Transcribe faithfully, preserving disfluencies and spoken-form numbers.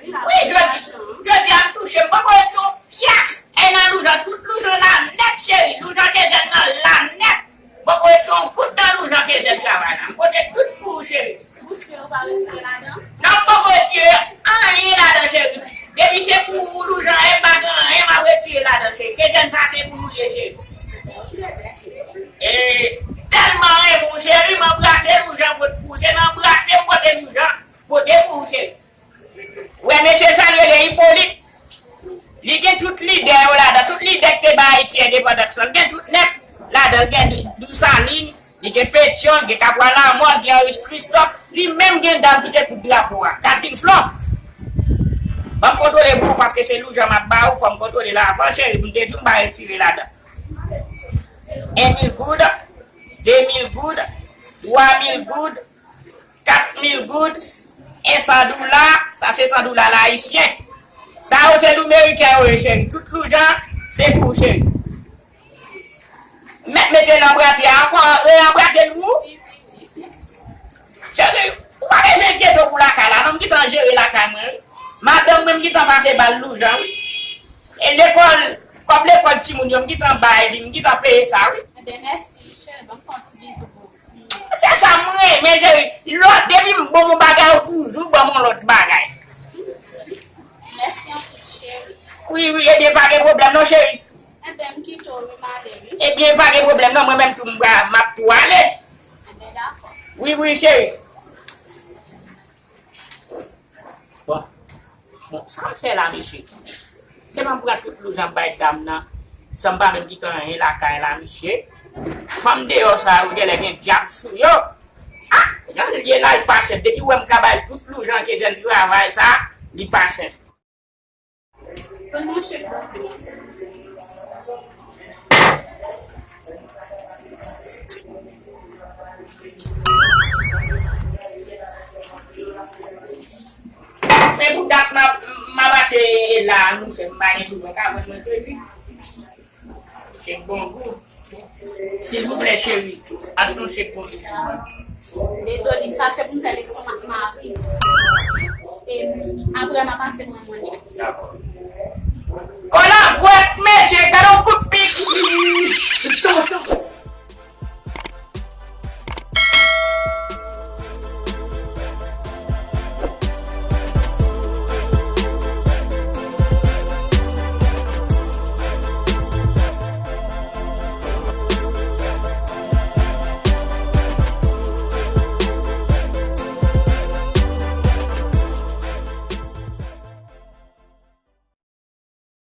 Wi, jodi, jodi a m touche, m poko retire yon pyès. E nan Loujan, tout Loujan la nèt, cheri. Loujan ke jèn nan la nèt. M poko retire yon goud nan Loujan ke jèn travay la. M pote tout pou ou, cheri. Bousye ou pa retire ladan? Non, m poko retire anyen ladan, cheri. Depi se pou ou, Loujan, e m pa gen anyen m ap retire ladan, cheri. Ke jèn sa se pou ou ye, cheri. E tèlman renmen ou, cheri, m anbrate Loujan pote pou ou. Se nan anbrate m pote Loujan pote pou ou, cheri. Wè, mesye sa l rele Ipolit. Li gen tout lidè yo ladan, tout lidè ki te bay Ayiti endepandans lan. Li gen tout nèt ladan, li gen Desalin, li gen Petyon, li gen Kapwa Lamò, li gen Henri Christophe, li menm gen dam ki te koud drapo a, Catherine Flon. Ban m kontwole pou ou, paske se Loujan m ap ba ou, fò m kontwole l avan, cheri, pou m te di w m pa retire ladan. En mil goud, de mil goud, twa mil goud, kat mil goud, en san dola, sa se san dola la ayisyen. Sa yo se lou meriken yo ye, cheri. Tout Loujan, se pou ou, cheri. Mèt mete l anbrate a ankò, e anbrate l pou ou. Cheri, ou pa bezwen enkyete w pou lakay la, non, m gentan jere lakay mwen, wi. Madanm mwen, m gentan pase ba l Loujan, wi. E lekòl, kòb lekòl timoun yo, m gentan bay li, m gentan peye sa, wi. Enben, mèsi, cheri, ban m fè yon ti bizou pou ou. Se sa m renmen, cheri. Lòt, depi m ban w yon bagay, ou toujou ban m yon lòt bagay. Mèsi anpil, cheri. Wi, wi, ebyen, pa gen pwoblèm non, cheri. Enben, m kite w, wi, m ale, wi. Ebyen, pa gen pwoblèm non, mwen menm tou, m ap tou ale. Enben, dakò. Wi, wi, cheri. Bon. Bon, sa m fè la, mesye? Se pa m pran tout Loujan bay dam nan, san m pa menm kite anyen lakay la, mesye. Fanm deyò sa yo, genlè gen dyab sou yo. Ah, jan l ye la, li pa senp. Depi w wè m ka bay tout Loujan ke jèn travay sa, li pa senp. Ban mwen chèk bank mwen. Men pou dat m ap, m ap achte la, nou fè m pa gen sou mwen, ka vann mwen kredi. Chèk Bongou. Silvouplè, cheri, achte yon chèk Bongou pou mwen. Dezole, sa se pou m fè lestomak m ap ri. E apre, m a pase mwen monnen. Dakò. Kòlangwèt, mesye, gade yon kout pik.